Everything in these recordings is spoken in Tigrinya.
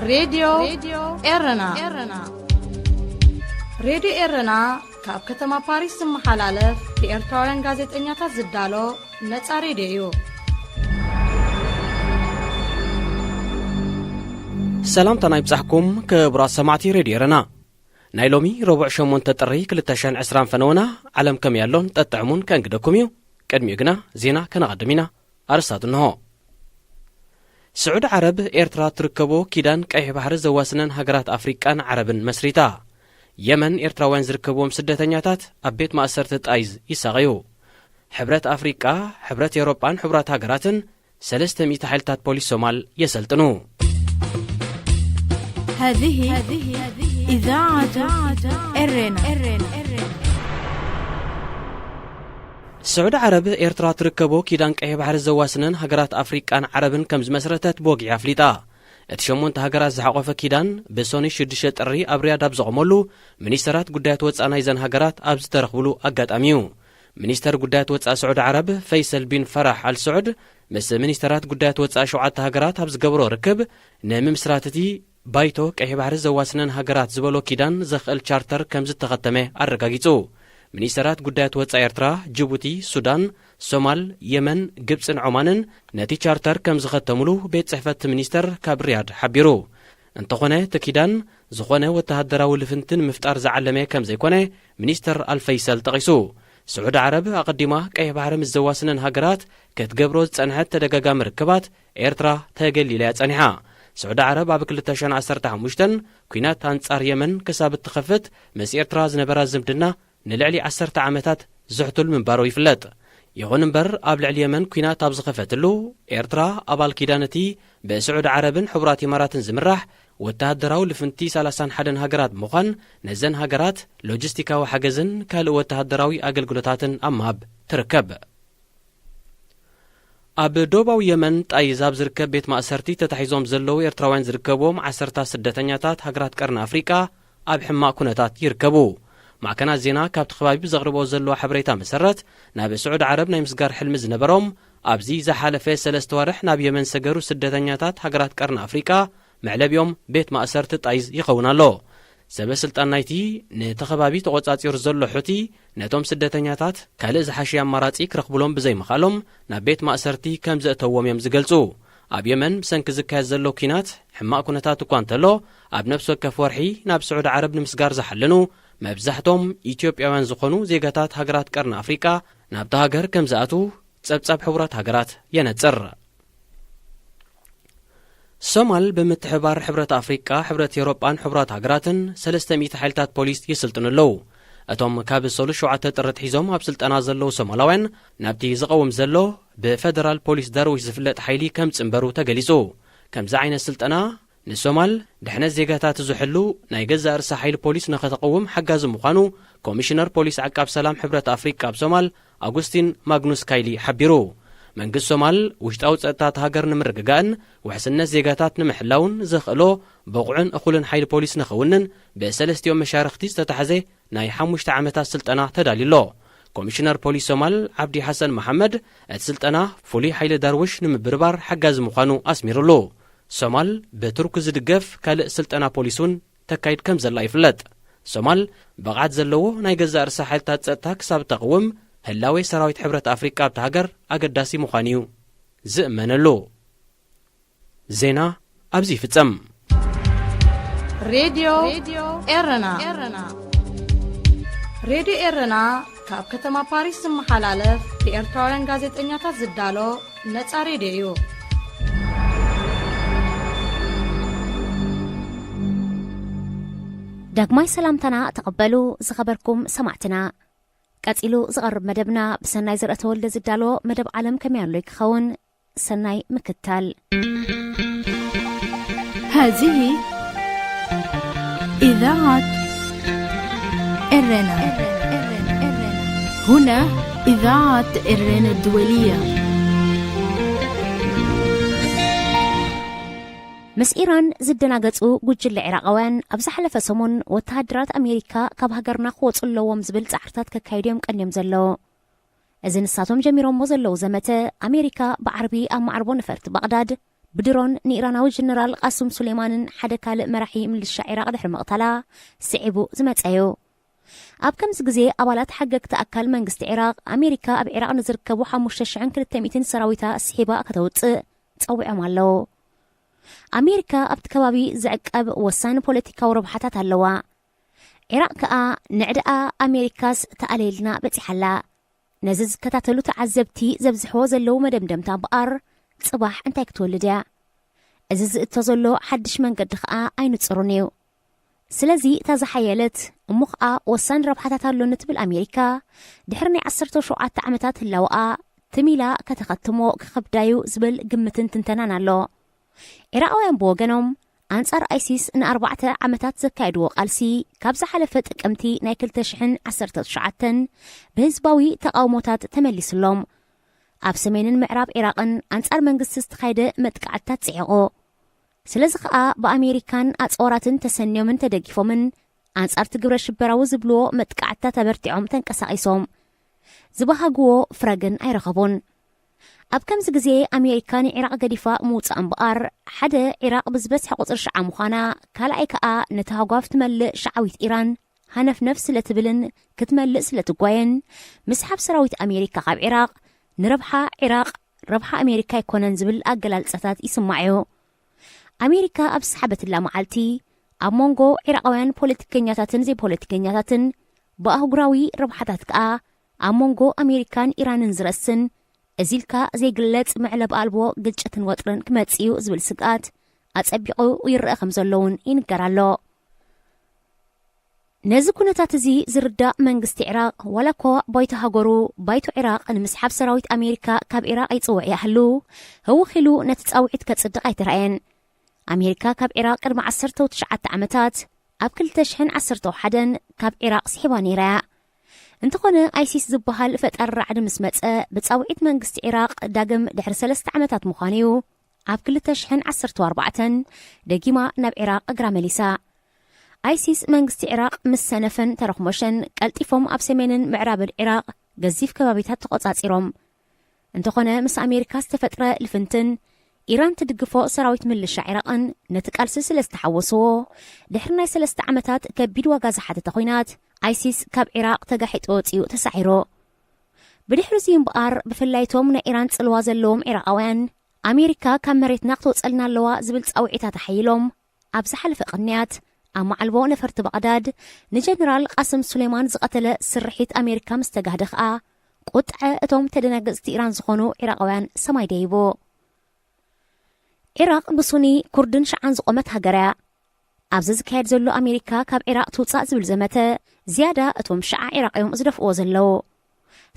ሬድዮ ኤረና። ሬድዮ ኤረና ካብ ከተማ ፓሪስ ዝመሓላለፍ ብኤርትራውያን ጋዜጠኛታት ዝዳሎ ነጻ ሬድዮ እዩ። ሰላምታና ይብጻሕኩም ክቡራት ሰማዕቲ ሬድዮ ኤረና። ናይ ሎሚ ረቡዕ ሸሞንተ ጥሪ ክልተ ሽሕን ዕስራን ፈነወና ዓለም ከመይ ኣሎን ጠጥዕሙን ከእንግደኩም እዩ። ቅድሚኡ ግና ዜና ከነቐድም ኢና። ኣርስታት እንሆ። ስዑዲ ዓረብ ኤርትራ ትርከቦ ኪዳን ቀይሕ ባሕሪ ዘዋስነን ሃገራት ኣፍሪቃን ዓረብን መስሪታ። የመን ኤርትራውያን ዝርከብዎም ስደተኛታት ኣብ ቤት ማእሰርቲ ጣይዝ ይሳቐዩ። ሕብረት ኣፍሪቃ፣ ሕብረት ኤውሮጳን ሕቡራት ሃገራትን ሰለስተ ሚእቲ ሓይልታት ፖሊስ ሶማል የሰልጥኑ። هذه إذاعة إرنا. ስዑዲ ዓረብ ኤርትራ ትርከቦ ኪዳን ቀይሕ ባሕሪ ዘዋስነን ሃገራት ኣፍሪቃን ዓረብን ከም ዝመስረተት ብወግዒ ኣፍሊጣ። እቲ ሸሞንተ ሃገራት ዝሓቖፈ ኪዳን ብሶኒ ሽዱሽተ ጥሪ ኣብ ሪያድ ኣብ ዘቖመሉ፣ ሚኒስተራት ጉዳያት ወጻኢ ናይዘን ሃገራት ኣብ ዝተረኽብሉ ኣጋጣሚ እዩ። ሚኒስተር ጉዳያት ወጻኢ ስዑዲ ዓረብ ፈይሰል ቢን ፈራሕ ኣል ስዑድ ምስ ሚኒስተራት ጉዳያት ወጻኢ ሸውዓተ ሃገራት ኣብ ዝገበሮ ርክብ፣ ንምምስራት እቲ ባይቶ ቀይሕ ባሕሪ ዘዋስነን ሃገራት ዝበሎ ኪዳን ዘኽእል ቻርተር ከም ዝተኸተመ ኣረጋጊጹ። ሚኒስተራት ጉዳያት ወጻኢ ኤርትራ፣ ጅቡቲ፣ ሱዳን፣ ሶማል፣ የመን፣ ግብጽን ዖማንን ነቲ ቻርተር ከም ዝኸተምሉ ቤት ጽሕፈት ሚኒስተር ካብ ሪያድ ሓቢሩ። እንተኾነ እቲ ኪዳን ዝኾነ ወተሃደራዊ ልፍንቲ ንምፍጣር ዝዓለመ ከም ዘይኮነ ሚኒስተር ኣልፈይሰል ጠቒሱ። ስዑዲ ዓረብ ኣቐዲማ ቀይሕ ባሕሪ ምስ ዘዋስነን ሃገራት ክትገብሮ ዝጸንሐት ተደጋጋሚ ርክባት ኤርትራ ተገሊላ እያ ጸኒሓ። ስዑዲ ዓረብ ኣብ ክልተ ሽሕን ዓሰርተ ሓሙሽተን ኲናት ኣንጻር የመን ክሳብ እትኸፍት ምስ ኤርትራ ዝነበራ ዝምድና ንልዕሊ ዓሰርተ ዓመታት ዝሕቱል ምንባሩ ይፍለጥ። ይኹን እምበር፣ ኣብ ልዕሊ የመን ኲናት ኣብ ዝኸፈትሉ፣ ኤርትራ ኣባል ኪዳን እቲ ብስዑዲ ዓረብን ሕቡራት ኢማራትን ዝምራሕ ወተሃደራዊ ልፍንቲ ሰላሳን ሓደን ሃገራት ብምዃን፣ ነዘን ሃገራት ሎጂስቲካዊ ሓገዝን ካልእ ወተሃደራዊ ኣገልግሎታትን ኣብ ምሃብ ትርከብ። ኣብ ዶባዊ የመን ጣይዝ ኣብ ዝርከብ ቤት ማእሰርቲ ተታሒዞም ዘለዉ ኤርትራውያን ዝርከብዎም ዓሰርታት ስደተኛታት ሃገራት ቀርኒ ኣፍሪቃ ኣብ ሕማቕ ኩነታት ይርከቡ። ማዕከናት ዜና ካብቲ ከባቢ ብዘቕርብኦ ዘለዋ ሓበሬታ መሰረት፣ ናብ ስዑዲ ዓረብ ናይ ምስጋር ሕልሚ ዝነበሮም፣ ኣብዚ ዝሓለፈ ሰለስተ ዋርሕ ናብ የመን ሰገሩ ስደተኛታት ሃገራት ቀርኒ ኣፍሪቃ መዕለቢኦም ቤት ማእሰርቲ ጣይዝ ይኸውን ኣሎ። ሰበ ስልጣን ናይቲ ነቲ ከባቢ ተቖጻጺሩ ዘሎ ሑቲ፣ ነቶም ስደተኛታት ካልእ ዝሓሸ ኣማራጺ ክረኽብሎም ብዘይምኽኣሎም፣ ናብ ቤት ማእሰርቲ ከም ዘእተዎም እዮም ዝገልጹ። ኣብ የመን ብሰንኪ ዝካየድ ዘሎ ኲናት ሕማቕ ኩነታት እኳ እንተሎ፣ ኣብ ነፍሲ ወከፍ ወርሒ ናብ ስዑዲ ዓረብ ንምስጋር ዝሓልኑ መብዛሕቶም ኢትዮጵያውያን ዝኾኑ ዜጋታት ሃገራት ቀርኒ ኣፍሪቃ ናብታ ሃገር ከም ዝኣትዉ ጸብጻብ ሕቡራት ሃገራት የነጽር። ሶማል ብምትሕብባር ሕብረት ኣፍሪቃ፣ ሕብረት ኤውሮጳን ሕቡራት ሃገራትን ሰለስተ ሚእቲ ሓይልታት ፖሊስ የሰልጥኑ ኣለዉ። እቶም ካብ ሰሉስ ሸውዓተ ጥሪ ኣትሒዞም ኣብ ስልጠና ዘለዉ ሶማላውያን፣ ናብቲ ዝቐውም ዘሎ ብፈደራል ፖሊስ ዳርዊሽ ዝፍለጥ ሓይሊ ከም ጽንበሩ ተገሊጹ። ከምዚ ዓይነት ስልጠና ንሶማል ድሕነት ዜጋታት ዝሕሉ ናይ ገዛእ ርእሳ ሓይሊ ፖሊስ ንኸተቕውም ሓጋዚ ምዃኑ ኮሚሽነር ፖሊስ ዓቃብ ሰላም ሕብረት ኣፍሪቃ ኣብ ሶማል ኣጉስቲን ማግኑስ ካይሊ ሓቢሩ። መንግስቲ ሶማል ውሽጣዊ ጸጥታ እታ ሃገር ንምርግጋእን ውሕስነት ዜጋታት ንምሕላውን ዘኽእሎ ብቑዕን እኹልን ሓይሊ ፖሊስ ንኽውንን ብሰለስቲኦም መሻርኽቲ ዝተታሕዘ ናይ ሓሙሽተ ዓመታት ስልጠና ተዳልዩ ኣሎ። ኮሚሽነር ፖሊስ ሶማል ዓብዲ ሓሰን መሓመድ፣ እቲ ስልጠና ፍሉይ ሓይሊ ዳርዊሽ ንምብርባር ሓጋዚ ምዃኑ ኣስሚሩሉ። ሶማል ብቱርኪ ዝድገፍ ካልእ ስልጠና ፖሊስ እውን ተካይድ ከም ዘላ ይፍለጥ። ሶማል ብቕዓት ዘለዎ ናይ ገዛእ ርእሳ ሓይልታት ጸጥታ ክሳብ እተቕውም፣ ህላዌ ሰራዊት ሕብረት ኣፍሪቃ ኣብታ ሃገር ኣገዳሲ ምዃኑ እዩ ዝእመነሉ። ዜና ኣብዚ ይፍጸም። ሬድዮ ኤረና። ሬድዮ ኤረና ካብ ከተማ ፓሪስ ዝመሓላለፍ ብኤርትራውያን ጋዜጠኛታት ዝዳሎ ነጻ ሬድዮ እዩ። ዳግማይ ሰላምታና ተቐበሉ ዝኸበርኩም ሰማዕትና። ቀጺሉ ዝቐርብ መደብና ብሰናይ ዘርአ ተወልደ ዝዳሎ መደብ ዓለም ከመይ ኣሎ ክኸውን። ሰናይ ምክታል። هذه إذاعة إرنا. هنا إذاعة إرنا الدولية. ምስ ኢራን ዝደናገጹ ጉጅለ ዒራቓውያን ኣብ ዝሓለፈ ሰሙን ወተሃደራት ኣሜሪካ ካብ ሃገርና ክወጹ ኣለዎም ዝብል ጻዕርታት ከካይዱ እዮም ቀንዮም ዘለዉ። እዚ ንሳቶም ጀሚሮሞ ዘለዉ ዘመተ ኣሜሪካ ብዓርቢ ኣብ ማዕርቦ ነፈርቲ ባቕዳድ ብድሮን ንኢራናዊ ጀነራል ቃስም ሱሌማንን ሓደ ካልእ መራሒ ምልሻ ዒራቕ ድሕሪ ምቕታላ ስዒቡ ዝመጸ እዩ። ኣብ ከምዚ ግዜ ኣባላት ሓገግቲ ኣካል መንግስቲ ዒራቕ ኣሜሪካ ኣብ ዒራቕ ንዝርከቡ ሓሙሽተ ሽሕን ክልተ ሚእትን ሰራዊታ ስሒባ ከተውጽእ ጸዊዖም ኣለዉ። ኣሜሪካ ኣብቲ ከባቢ ዝዕቀብ ወሳኒ ፖለቲካዊ ረብሓታት ኣለዋ። ዒራቕ ከኣ ንዕድኣ ኣሜሪካስ ተኣለይልና በጺሓላ። ነዚ ዝከታተሉ ተዓዘብቲ ዘብዝሕዎ ዘለዉ መደምደምታ እምበኣር ጽባሕ እንታይ ክትወልድ እያ? እዚ ዝእቶ ዘሎ ሓድሽ መንገዲ ከኣ ኣይንጽሩን እዩ። ስለዚ እታ ዝሓየለት እሞ ከኣ ወሳኒ ረብሓታት ኣሎኒ ትብል ኣሜሪካ ድሕሪ ናይ ዓሰርተ ሸውዓተ ዓመታት ህላወኣ ትሚላ ከተኸትሞ ክኸብዳዩ ዝብል ግምትን ትንተናን ኣሎ። ዒራቓውያን ብወገኖም ኣንጻር ኣይሲስ ንኣርባዕተ ዓመታት ዘካየድዎ ቃልሲ ካብ ዝሓለፈ ጥቅምቲ ናይ ክልተ ሽሕን ዓሰርተ ትሽዓተን ብህዝባዊ ተቓውሞታት ተመሊሱሎም። ኣብ ሰሜንን ምዕራብ ዒራቕን ኣንጻር መንግስቲ ዝተኻየደ መጥቃዕትታት ጽዒቑ። ስለዚ ኸኣ ብኣሜሪካን ኣጽዋራትን ተሰንዮምን ተደጊፎምን ኣንጻርቲ ግብረ ሽበራዊ ዝብልዎ መጥቃዕትታት ኣበርቲዖም ተንቀሳቒሶም። ዝበሃግዎ ፍረ ግን ኣይረኸቡን። ኣብ ከምዚ ግዜ ኣሜሪካ ንዒራቕ ገዲፋ ምውጻእ እምበኣር ሓደ ዒራቕ ብዝበዝሐ ቁጽሪ ሽዓ ምዃና፣ ካልኣይ ከኣ ነቲ ሃጓፍ ትመልእ ሽዓዊት ኢራን ሃነፍነፍ ስለ ትብልን ክትመልእ ስለ ትጓየን ምስሓብ ሰራዊት ኣሜሪካ ካብ ዒራቕ ንረብሓ ዒራቕ ረብሓ ኣሜሪካ ኣይኮነን ዝብል ኣገላልጻታት ይስማዕ እዩ። ኣሜሪካ ኣብ ዝሰሓበትላ መዓልቲ ኣብ መንጎ ዒራቓውያን ፖለቲከኛታትን ዘይፖለቲከኛታትን ብኣህጉራዊ ረብሓታት ከኣ ኣብ መንጎ ኣሜሪካን ኢራንን ዝረስን እዚ ኢልካ ዘይግለጽ መዕለብ ኣልቦ ግጭትን ወጥርን ክመጽእ እዩ ዝብል ስግኣት ኣጸቢቑ ይረአ ከም ዘሎ እውን ይንገር ኣሎ። ነዚ ኩነታት እዚ ዝርዳእ መንግስቲ ዒራቕ ዋላ እኳ ባይቶ ሃገሩ ባይቶ ዒራቕ ንምስሓብ ሰራዊት ኣሜሪካ ካብ ዒራቕ ይጽውዕ ይኣህሉ ህውኽ ኢሉ ነቲ ጻውዒት ከጽድቕ ኣይተራእየን። ኣሜሪካ ካብ ዒራቕ ቅድሚ ዓሰርተ ትሽዓተ ዓመታት ኣብ ክልተ ሽሕን ዓሰርተ ሓደን ካብ ዒራቕ ስሒባ ነይራ እያ። እንተኾነ ኣይሲስ ዝበሃል ፈጣሪ ራዕዲ ምስ መጸ ብጻውዒት መንግስቲ ዒራቕ ዳግም ድሕሪ ሰለስተ ዓመታት ምዃኑ እዩ ኣብ ክልተ ሽሕን ዓሰርተ ኣርባዕተን ደጊማ ናብ ዒራቕ እግራ መሊሳ። ኣይሲስ መንግስቲ ዒራቕ ምስ ሰነፈን ተረኽሞሸን ቀልጢፎም ኣብ ሰሜንን ምዕራብን ዒራቕ ገዚፍ ከባቢታት ተቖጻጺሮም። እንተኾነ ምስ ኣሜሪካ ዝተፈጥረ ልፍንትን ኢራን ትድግፎ ሰራዊት ምልሻ ዒራቕን ነቲ ቃልሲ ስለ ዝተሓወስዎ ድሕሪ ናይ ሰለስተ ዓመታት ከቢድ ዋጋ ዝሓተተ ኹናት ኣይሲስ ካብ ዒራቕ ተጋሒጡ ወጺኡ ተሳዒሩ። ብድሕሪ እዚ እምበኣር ብፍላይ እቶም ናይ ኢራን ጽልዋ ዘለዎም ዒራቓውያን ኣሜሪካ ካብ መሬትና ክትወጸልና ኣለዋ ዝብል ጻውዒታት ኣሓይሎም ኣብ ዝሓለፈ ቅንያት ኣብ መዓልቦ ነፈርቲ ባቕዳድ ንጀነራል ቃስም ሱሌማን ዝቐተለ ስርሒት ኣሜሪካ ምስ ተጋህደ ኸኣ ቁጥዐ እቶም ተደናገጽቲ ኢራን ዝኾኑ ዒራቓውያን ሰማይ ደይቡ። ዒራቕ ብሱኒ ኩርድን ሽዓን ዝቖመት ሃገር እያ። ኣብዚ ዝካየድ ዘሎ ኣሜሪካ ካብ ዒራቕ ትውጻእ ዝብል ዘመተ ዝያዳ እቶም ሽዓ ዒራቕ እዮም ዝደፍእዎ ዘለዉ።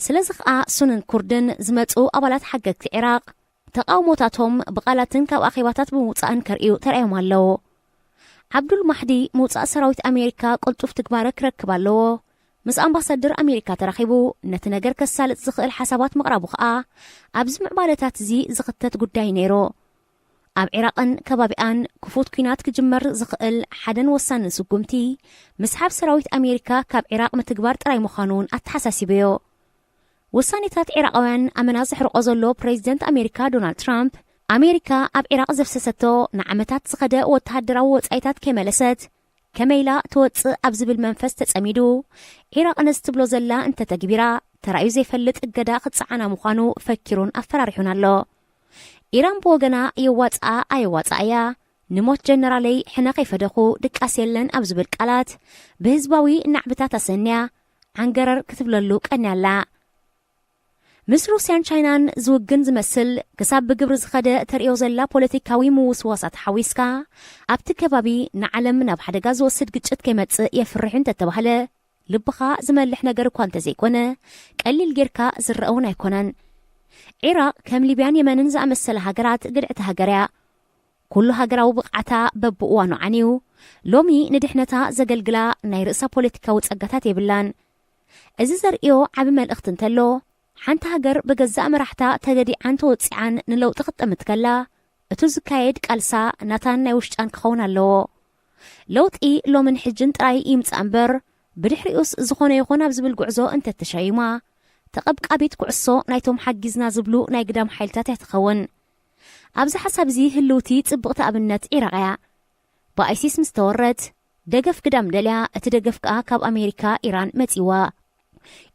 ስለዚ ኸኣ ሱንን ኩርድን ዝመጹ ኣባላት ሓገግቲ ዒራቕ ተቓውሞታቶም ብቓላትን ካብ ኣኼባታት ብምውጻእን ከርእዩ ተራእዮም ኣለዉ። ዓብዱል ማሕዲ ምውጻእ ሰራዊት ኣሜሪካ ቅልጡፍ ትግባረ ክረክብ ኣለዎ። ምስ ኣምባሳደር ኣሜሪካ ተራኺቡ ነቲ ነገር ከሳልጥ ዝኽእል ሓሳባት ምቕራቡ ኸኣ ኣብዚ ምዕባለታት እዚ ዝኽተት ጉዳይ ነይሩ። ኣብ ዒራቕን ከባቢኣን ክፉት ኲናት ክጅመር ዝኽእል ሓደን ወሳንን ስጉምቲ ምስሓብ ሰራዊት ኣሜሪካ ካብ ዒራቕ ምትግባር ጥራይ ምዃኑ እውን ኣተሓሳሲቡዮ። ውሳኔታት ዒራቓውያን ኣመና ዘሕርቆ ዘሎ ፕሬዚደንት ኣሜሪካ ዶናልድ ትራምፕ ኣሜሪካ ኣብ ዒራቕ ዘፍሰሰቶ ንዓመታት ዝኸደ ወተሃደራዊ ወጻኢታት ከይመለሰት ከመይ ኢላ ትወጽእ ኣብ ዝብል መንፈስ ተጸሚዱ ዒራቕ ነዚ ትብሎ ዘላ እንተተግቢራ ተራእዩ ዘይፈልጥ እገዳ ክጸዓና ምዃኑ ፈኪሩን ኣፈራሪሑን ኣሎ። ኢራን ብወገና የዋጽኣ ኣየዋጽኣ እያ ንሞት ጀነራለይ ሕነ ከይፈደኹ ድቃስ የለን ኣብ ዝብል ቃላት ብህዝባዊ ናዕብታት ኣሰንያ ዓንገረር ክትብለሉ ቀንያ ኣላ። ምስ ሩስያን ቻይናን ዝውግን ዝመስል ክሳብ ብግብሪ ዝኸደ ተርእዮ ዘላ ፖለቲካዊ ምውስዋሳት ሓዊስካ ኣብቲ ከባቢ ንዓለም ናብ ሓደጋ ዝወስድ ግጭት ከይመጽእ የፍርሕ እንተተባህለ ልብኻ ዝመልሕ ነገር እኳ እንተዘይኮነ ቀሊል ጌርካ ዝረአ እውን ኣይኮነን። ዒራቕ ከም ሊብያን የመንን ዝኣመሰለ ሃገራት ግድዕቲ ሃገር እያ። ኩሉ ሃገራዊ ብቕዓታ በብእዋኑ ዓንዩ ሎሚ ንድሕነታ ዘገልግላ ናይ ርእሳ ፖለቲካዊ ጸጋታት የብላን። እዚ ዘርእዮ ዓቢ መልእኽቲ እንተሎ ሓንቲ ሃገር ብገዛእ መራሕታ ተገዲዓን ተወጺዓን ንለውጢ ክትጥምት ከላ እቱ ዝካየድ ቃልሳ ናታን ናይ ውሽጣን ክኸውን ኣለዎ። ለውጢ ሎምን ሕጅን ጥራይ ይምጻእ እምበር ብድሕሪኡስ ዝኾነ ይኹን ኣብ ዝብል ጉዕዞ እንተተሸይማ ተቐብቃቢት ኩዕሶ ናይቶም ሓጊዝና ዝብሉ ናይ ግዳም ሓይልታት እያ ትኸውን። ኣብዚ ሓሳብ እዚ ህልውቲ ጽብቕቲ ኣብነት ዒራቕ እያ። ብኣይሲስ ምስ ተወረት፣ ደገፍ ግዳም ደልያ፣ እቲ ደገፍ ከኣ ካብ ኣሜሪካ ኢራን መጺዋ።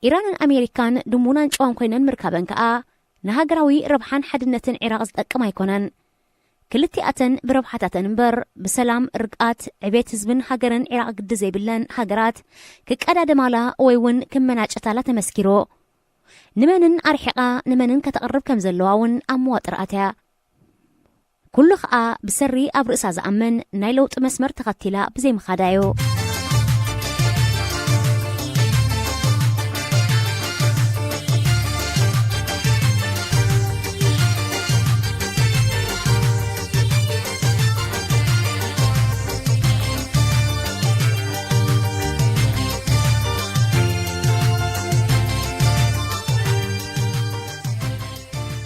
ኢራንን ኣሜሪካን ድሙናን ጨዋን ኮይነን ምርካበን ከኣ ንሃገራዊ ረብሓን ሓድነትን ዒራቕ ዝጠቅም ኣይኮነን። ክልቲኣተን ብረብሓታተን እምበር፣ ብሰላም፣ ርግኣት፣ ዕቤት ህዝብን ሃገርን ዒራቕ ግዲ ዘይብለን ሃገራት ክቀዳደማላ ወይ እውን ክመናጨታላ ተመስኪሩ። ንመንን ኣርሒቓ ንመንን ከተቕርብ ከም ዘለዋ እውን ኣብ መዋጥር ኣትያ። ኩሉ ኸኣ ብሰሪ ኣብ ርእሳ ዝኣምን ናይ ለውጢ መስመር ተኸቲላ ብዘይምኻዳ እዩ።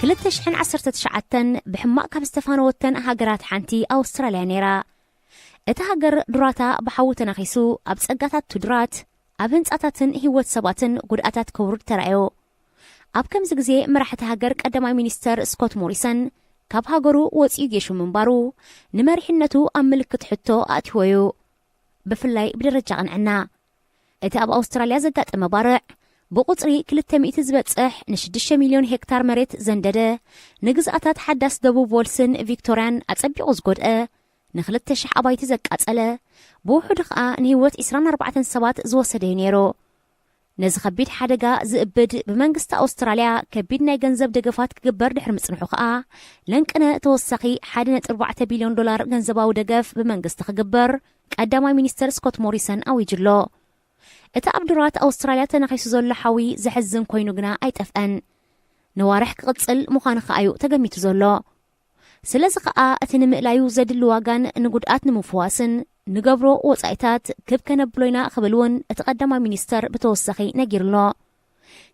ክልተ ሽሕን ዓሰርተ ትሽዓተን ብሕማቕ ካብ ዝተፋነወተን ሃገራት ሓንቲ ኣውስትራልያ ነይራ። እታ ሃገር ዱራታ ብሓዊ ተናኺሱ ኣብ ጸጋታት ትዱራት፣ ኣብ ህንጻታትን ህይወት ሰባትን ጉድኣታት ከውርድ ተራእዮ። ኣብ ከምዚ ግዜ መራሕቲ ሃገር ቀዳማይ ሚኒስተር ስኮት ሞሪሰን ካብ ሃገሩ ወጺኡ ጌሹ ምንባሩ ንመሪሕነቱ ኣብ ምልክት ሕቶ ኣእትይዎ እዩ። ብፍላይ ብደረጃ ቅንዕና። እቲ ኣብ ኣውስትራልያ ዘጋጠመ ባርዕ ብቁጽሪ ክልተ ሚእቲ ዝበጽሕ ንሽዱሽተ ሚልዮን ሄክታር መሬት ዘንደደ፣ ንግዝኣታት ሓዳስ ደቡብ ዎልስን ቪክቶርያን ኣጸቢቑ ዝጎድአ፣ ንክልተ ሽሕ ኣባይቲ ዘቃጸለ፣ ብውሑዱ ኸኣ ንህይወት ዕስራን ኣርባዕተን ሰባት ዝወሰደ እዩ ነይሩ። ነዚ ከቢድ ሓደጋ ዝእብድ ብመንግስቲ ኣውስትራልያ ከቢድ ናይ ገንዘብ ደገፋት ክግበር ድሕሪ ምጽንሑ ኸኣ፣ ለንቅነ ተወሳኺ ሓደ ነጥቢ ኣርባዕተ ቢልዮን ዶላር ገንዘባዊ ደገፍ ብመንግስቲ ክግበር ቀዳማይ ሚኒስተር ስኮት ሞሪሰን ኣዊጁ ኣሎ። እቲ ኣብ ዱራት ኣውስትራልያ ተነኺሱ ዘሎ ሓዊ ዘሕዝን ኮይኑ ግና ኣይጠፍአን። ነዋርሕ ክቕጽል ምዃኑ ኸኣ እዩ ተገሚቱ ዘሎ። ስለዚ ኸኣ እቲ ንምእላዩ ዘድሊ ዋጋን ንጉድኣት ንምፍዋስን ንገብሮ ወጻኢታት ክብ ከነብሎ ኢና ክብል እውን እቲ ቀዳማይ ሚኒስተር ብተወሳኺ ነጊሩ ኣሎ።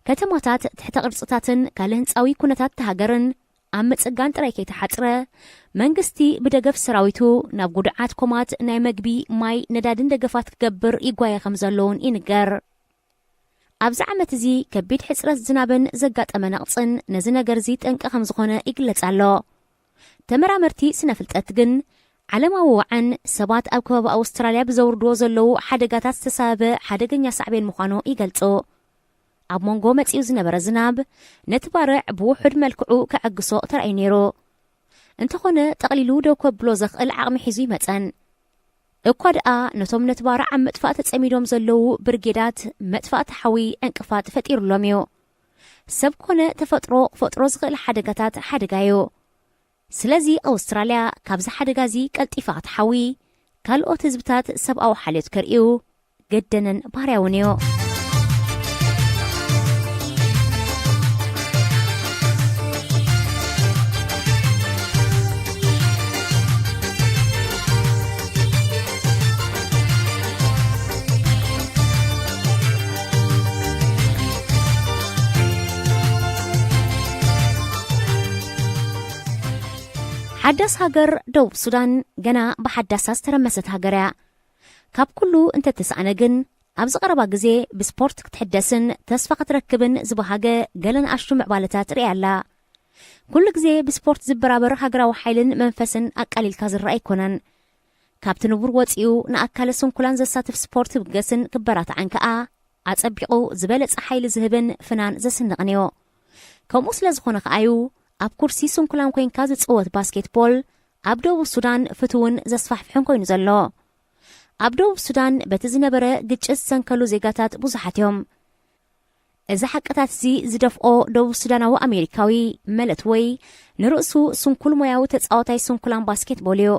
ከተማታት፣ ትሕተ ቅርጽታትን ካልእ ህንጻዊ ኩነታት እታ ሃገርን ኣብ ምጽጋን ጥራይ ከይተሓጽረ፣ መንግስቲ ብደገፍ ሰራዊቱ ናብ ጉዱዓት ኮማት ናይ መግቢ፣ ማይ፣ ነዳድን ደገፋት ክገብር ይጓየ ከም ዘሎ እውን ይንገር። ኣብዚ ዓመት እዚ ከቢድ ሕጽረት ዝናብን ዘጋጠመ ነቕጽን ነዚ ነገር እዚ ጠንቂ ከም ዝኾነ ይግለጽ ኣሎ። ተመራመርቲ ስነ ፍልጠት ግን ዓለማዊ ዋዕን ሰባት ኣብ ከባቢ ኣውስትራልያ ብዘውርድዎ ዘለዉ ሓደጋታት ዝተሳበበ ሓደገኛ ሳዕቤን ምዃኑ ይገልጹ። ኣብ መንጎ መጺኡ ዝነበረ ዝናብ ነቲ ባርዕ ብውሑድ መልክዑ ከዐግሶ ተራእዩ ነይሩ። እንተኾነ ጠቕሊሉ ደው ከብሎ ዘኽእል ዓቕሚ ሒዙ ይመጸን። እኳ ደኣ ነቶም ነቲ ባርዕ ኣብ ምጥፋእ ተጸሚዶም ዘለዉ ብርጌዳት መጥፋእቲ ሓዊ ዕንቅፋት ፈጢሩሎም እዩ። ሰብ ኮነ ተፈጥሮ ክፈጥሮ ዝኽእል ሓደጋታት ሓደጋ እዩ። ስለዚ ኣውስትራልያ ካብዚ ሓደጋ እዚ ቀልጢፋ ክትሓዊ፣ ካልኦት ህዝብታት ሰብኣዊ ሓልዮት ከርእዩ ግድንን ባህርያውን እዩ። ሓዳስ ሃገር ደቡብ ሱዳን ገና ብሓዳሳ ዝተረመሰት ሃገር እያ። ካብ ኩሉ እንተተሳእነ ግን፣ ኣብዚ ቀረባ ግዜ ብስፖርት ክትሕደስን ተስፋ ክትረክብን ዝበሃገ ገለ ንኣሽቱ ምዕባለታት ርእያ ኣላ። ኩሉ ግዜ ብስፖርት ዝበራበር ሃገራዊ ሓይልን መንፈስን ኣቃሊልካ ዝረኣ ኣይኮነን። ካብቲ ንቡር ወጺኡ ንኣካለ ስንኩላን ዘሳትፍ ስፖርት ክብገስን ክበራትዓን ከኣ ኣጸቢቑ ዝበለጸ ሓይሊ ዝህብን ፍናን ዘስንቕን እዩ። ከምኡ ስለ ዝኾነ ከኣዩ ኣብ ኩርሲ ስንኩላን ኮይንካ ዝጽወት ባስኬትቦል ኣብ ደቡብ ሱዳን ፍቱውን ዘስፋሕፍሕን ኮይኑ ዘሎ። ኣብ ደቡብ ሱዳን በቲ ዝነበረ ግጭት ዝሰንከሉ ዜጋታት ብዙሓት እዮም። እዚ ሓቅታት እዚ ዝደፍኦ ደቡብ ሱዳናዊ ኣሜሪካዊ መለት ወይ ንርእሱ ስንኩል ሞያዊ ተጻዋታይ ስንኩላን ባስኬትቦል እዩ።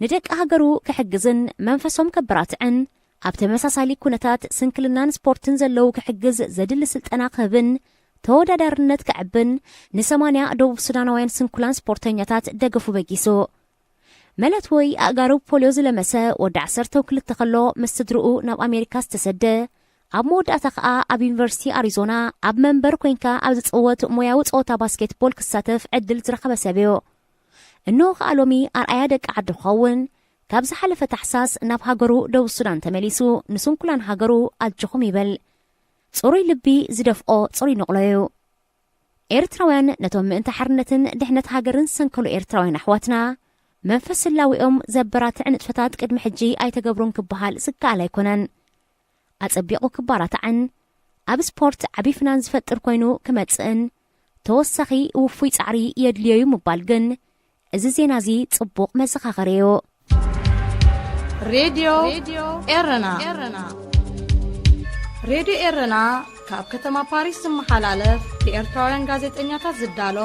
ንደቂ ሃገሩ ክሕግዝን መንፈሶም ከበራትዕን ኣብ ተመሳሳሊ ኩነታት ስንክልናን ስፖርትን ዘለዉ ክሕግዝ ዘድሊ ስልጠና ክህብን ተወዳዳርነት ከዕብን ንሰማንያ ደቡብ ሱዳናውያን ስንኩላን ስፖርተኛታት ደገፉ በጊሱ። መለት ወይ ኣእጋሩ ፖልዮ ዝለመሰ ወዲ ዓሰርተ ክልተ ከሎ ምስ ስድርኡ ናብ ኣሜሪካ ዝተሰደ፣ ኣብ መወዳእታ ከኣ ኣብ ዩኒቨርሲቲ ኣሪዞና ኣብ መንበር ኮይንካ ኣብ ዝጽወት ሞያዊ ጸወታ ባስኬትቦል ክሳተፍ ዕድል ዝረኸበ ሰብ እዩ። እንሆ ከኣ ሎሚ ኣርኣያ ደቂ ዓዱ ክኸውን፣ ካብ ዝሓለፈ ታሕሳስ ናብ ሃገሩ ደቡብ ሱዳን ተመሊሱ ንስንኩላን ሃገሩ ኣጆኹም ይብል። ጽሩይ ልቢ ዝደፍኦ ጽሩይ ንቕሎ እዩ። ኤርትራውያን ነቶም ምእንቲ ሓርነትን ድሕነት ሃገርን ዝሰንከሉ ኤርትራውያን ኣሕዋትና መንፈስ ህላዊኦም ዘበራትዕ ንጥፈታት ቅድሚ ሕጂ ኣይተገብሩን ክበሃል ዝከኣል ኣይኮነን። ኣጸቢቑ ክባራታዕን ኣብ ስፖርት ዓቢ ፍናን ዝፈጥር ኮይኑ ክመጽእን ተወሳኺ ውፉይ ጻዕሪ የድልዮ እዩ ምባል ግን እዚ ዜና እዚ ጽቡቕ መዘኻኸሪ እዩ። ሬድዮ ኤረና። ሬድዮ ኤረና ካብ ከተማ ፓሪስ ዝመሓላለፍ ብኤርትራውያን ጋዜጠኛታት ዝዳሎ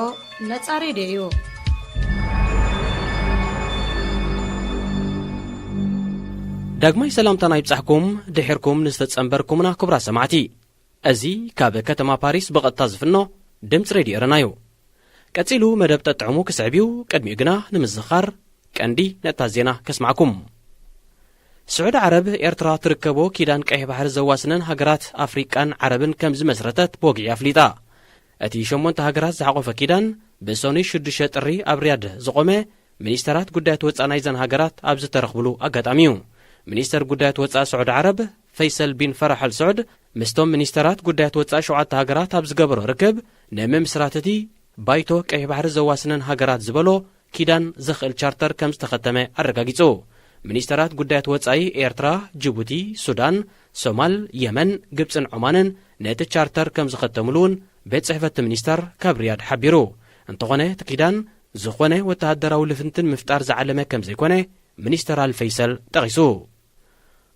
ነጻ ሬድዮ እዩ። ዳግማይ ሰላምታና ይብጻሕኩም። ድሒርኩም ንዝተጸንበርኩምና ክቡራት ሰማዕቲ፣ እዚ ካብ ከተማ ፓሪስ ብቐጥታ ዝፍኖ ድምጺ ሬድዮ ኤረና እዩ። ቀጺሉ መደብ ጠጥዕሙ ክስዕብ እዩ። ቅድሚኡ ግና ንምዝኻር ቀንዲ ነጥብታት ዜና ከስማዕኩም። ስዑዲ ዓረብ ኤርትራ ትርከቦ ኪዳን ቀይሕ ባሕሪ ዘዋስነን ሃገራት ኣፍሪቃን ዓረብን ከም ዝመስረተት ብወግዒ ኣፍሊጣ። እቲ ሸሞንተ ሃገራት ዝሓቖፈ ኪዳን ብሰኑይ ሽዱሽተ ጥሪ ኣብ ሪያድ ዝቖመ ሚኒስተራት ጉዳያት ወጻኢ ናይዘን ሃገራት ኣብ ዝተረኽብሉ ኣጋጣሚ እዩ። ሚኒስተር ጉዳያት ወጻኢ ስዑዲ ዓረብ ፈይሰል ቢን ፈራሕ ኣል ስዑድ ምስቶም ሚኒስተራት ጉዳያት ወጻኢ ሸውዓተ ሃገራት ኣብ ዝገበሮ ርክብ ንምምስራት እቲ ባይቶ ቀይሕ ባሕሪ ዘዋስነን ሃገራት ዝበሎ ኪዳን ዘኽእል ቻርተር ከም ዝተኸተመ ኣረጋጊጹ። ሚኒስተራት ጉዳያት ወጻኢ ኤርትራ፣ ጅቡቲ፣ ሱዳን፣ ሶማል፣ የመን፣ ግብጽን ዖማንን ነቲ ቻርተር ከም ዝኸተምሉ እውን ቤት ጽሕፈት ሚኒስተር ካብ ሪያድ ሓቢሩ። እንተኾነ እቲ ኪዳን ዝኾነ ወተሃደራዊ ልፍንትን ምፍጣር ዝዓለመ ከም ዘይኮነ ሚኒስተር ኣልፈይሰል ጠቒሱ።